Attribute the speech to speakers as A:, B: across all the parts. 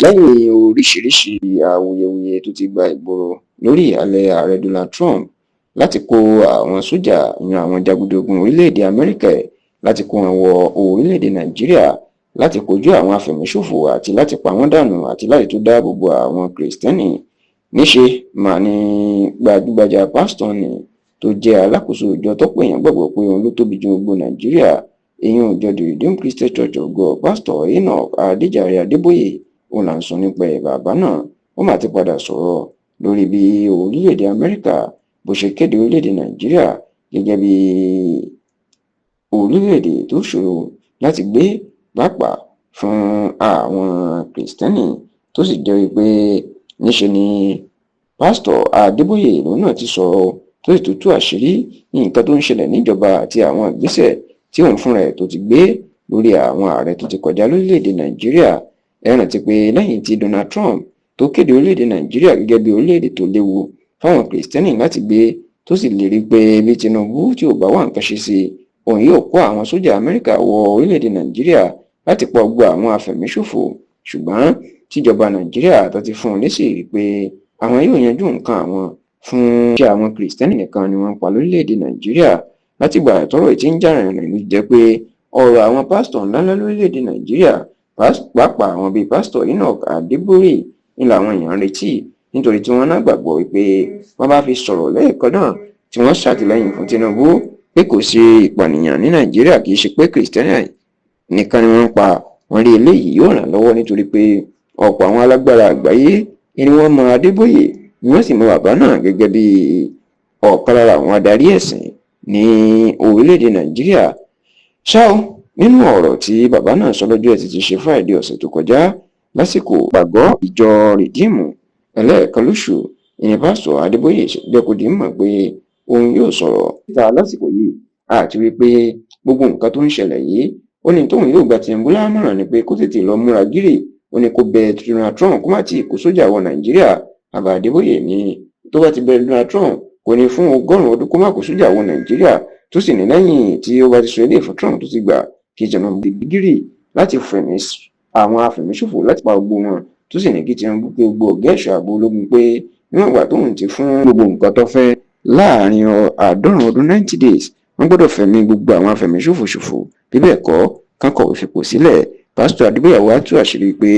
A: Lẹ́yìn oríṣiríṣiì awuyewuye tó ti gba ìgboro lórí ìhàlẹ̀ ààrẹ Donald Trump láti kó àwọn sójà yan àwọn jagunjagun orílẹ̀-èdè Amẹ́ríkà láti kó wọn wọ orílẹ̀-èdè Nàìjíríà láti kojú àwọn afẹ̀míṣòfò àti láti pa wọ́n dànù àti láti tún dáàbò bo àwọn Kìrìsìtẹ́nì, níṣe mà ní gbajúgbajà pásítọ̀ nni tó jẹ́ alákòóso ìjọ tọ́pọ̀ èèyàn gbàgbọ́ pé òun ló tóbi jù gbogbo Nàìjíríà, ìyẹn ìjọ The Redeemed Christian Church of God, Pásítọ̀ Enoch Adéjàre Adébóyè, òun là ń sọ nípa ẹ̀. Bàbá náà ó mà ti padà sọ̀rọ̀ lórí bí orílẹ̀-èdè Amẹ́ríkà bó ṣe kéde orílẹ̀-èdè Nàìjíríà gẹ́gẹ́ bí orílẹ̀-èdè tó ṣòro láti gbé, pàápàá fún àwọn Kìrìsìtẹ́nì, tó sì jẹ́ wípé níṣe ni Pásítọ̀ Adébóyè lòun náà ti sọ̀rọ̀, tó sì tún tú àṣírí nǹkan tó ń ṣẹlẹ̀ níjọba àti àwọn ìgbésẹ̀ tí òun fúnra ẹ̀ tó ti gbé lórí àwọn ààrẹ tó ti kọjá lórílẹ̀-èdè Nàìjíríà. Ẹ rántí pé lẹ́yìn tí Donald Trump tó kéde orílẹ̀-èdè Nàìjíríà gẹ́gẹ́ bí orílẹ̀-èdè tó léwu fáwọn Kìrìsìtẹ́nì láti gbé, tó sì lérí pé bí Tinubu tí ò bá wá nǹkan ṣe sí, òun yóò kó àwọn sójà Amẹ́ríkà wọ orílẹ̀-èdè Nàìjíríà láti pa gbogbo àwọn afẹ̀míṣòfò, ṣùgbọ́n tíjọba Nàìjíríà tó ti fún un lésì pé àwọn yóò yanjú nǹkan àwọn fún ṣé àwọn Kìrìsìtẹ́nì nìkan ni wọ́n ń pa lórílẹ̀-èdè Nàìjíríà. Látìgbà tọ́rọ̀ tí ń jà rìnrìn ló jẹ́ pé ọ̀rọ̀ àwọn pásítọ̀ ńláńlá lórílẹ̀-èdè Nàìjíríà, pàápàá àwọn bíi Pásítọ̀ Enoch Adébóyè, ń làwọn èèyàn ń retí, nítorí tí wọ́n náà gbàgbọ́ wípé wọ́n bá fi sọ̀rọ̀ lẹ́ẹ̀kan náà tí wọ́n ṣàtìlẹ́yìn fún Tinubu pé kò sí ìpànìyàn ní Nàìjíríà, kì í ṣe pé Kìrìsìtẹ́nì nìkan ni wọ́n ń pa wọ́n rí, eléyìí yóò ràn lọ́wọ́, nítorí pé ọ̀pọ̀ àwọn alágbára àgbáyé ni wọ́n mọ Adébóyè, ni wọ́n sì mọ bàbá náà gẹ́gẹ́ bí ọ̀kan lára àwọn adarí ẹ̀sìn ní orílẹ̀-èdè Nàìjíríà. Ṣá o, nínú ọ̀rọ̀ tí bàbá náà sọ lọ́jọ́ Ẹtì tí ṣe Friday ọ̀sẹ̀ tó kọjá lásìkò pàgọ́ ìjọ Rìdíìmù ẹlẹ́ẹ̀kan lóṣù, ìyẹn Pásítọ̀ Adébóyè jẹ́ kó di mọ̀ pé òun yóò sọ̀rọ̀ síta lásìkò yìí, àti wípé gbogbo nǹkan tó ń ṣẹlẹ̀ yìí, ó ní tóun yóò gba Tinubu lámọ̀ràn ni pé kó tètè lọ múra gírì. Ó ní kó bẹ Donald Trump kó má tíì kó sójà wọ Nàìjíríà. Bàbá Adébóyè ní tó bá ti bẹ Donald Trump kò ní fún 100 ọdún kó má kó sójà wọ Nàìjíríà, tó sì ní lẹ́yìn tí ó bá ti sọ eléyìí fún Trump tó ti gbà, kí Tinubu gírì láti fẹ̀mí àwọn afẹ̀míṣòfò láti pa gbogbo wọn, tó sì ní kí Tinubu pé gbogbo ọ̀gá ẹ̀ṣọ́ ààbò ológun pé níwọ̀n ìgbà tóun ti fún gbogbo nǹkan tó fẹ́, láàrin 90 ọdún, 90 days, wọ́n gbọ́dọ̀ fẹ̀mí gbogbo àwọn afẹ̀míṣòfò ṣòfò, bí bẹ́ẹ̀ kọ́, kán kọ̀wé fipò sílẹ̀. Pásítọ̀ Adébóyè wá tú àṣírí pé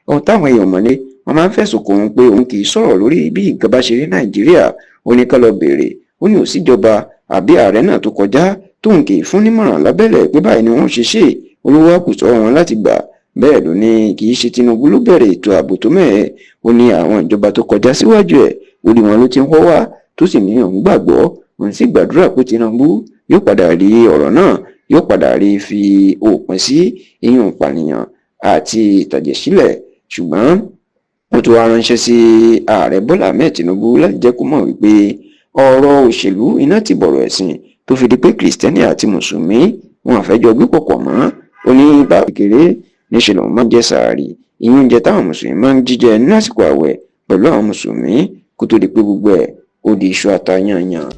A: ohun táwọn èèyàn mọ̀ ni wọ́n máa ń fẹ̀sùn kàn òun pé òun kì í sọ̀rọ̀ lórí bí nǹkan bá ṣe rí Nàìjíríà. Ó ní ká lọ béèrè, ó ní òsíjọba àbí ààrẹ náà tó kọjá tóun kì í fún nímọ̀ràn lábẹ́lẹ̀ pé báyìí ni wọ́n ṣe ṣe olówó àkùsọ wọn láti gbà. Bẹ́ẹ̀ ló ní kì í ṣe Tinubu ló bẹ̀rẹ̀ ètò ààbò tó mẹ́ẹ̀. Ó ní àwọn ìjọba tó kọjá síwájú ẹ̀, orí wọn ló ti ń họ́ wá, tó sì ní òun gbàgbọ́, òun sì gbàdúrà pé Tinubu yóò padà rí ọ̀rọ̀ náà, yóò padà rí fi òpin sí ìyún ìpànìyàn àti ìtàjẹ̀sílẹ̀. Ṣùgbọ́n ó tún wá ránṣẹ́ sí ààrẹ Bọ́lá Ahmed Tinubu láti jẹ́ kó mọ̀ wípé ọ̀rọ̀ òṣèlú iná ti bọ̀rọ̀ ẹ̀sìn tó fi di pé Kìrìsìtẹ́nì àti Mùsùlùmí wọn àfẹ́ jọ gbé pọ̀ mọ́. Ó ní bá kékeré níṣẹ́ lòun máa ń jẹ sàárì, ìyẹn oúnjẹ táwọn Mùsùlùmí máa ń jíjẹ ní àsìkò ààwẹ̀, pẹ̀lú àwọn Mùsùlùmí, kó tó di pé gbogbo ẹ̀ ó di iṣu ata yànyàn.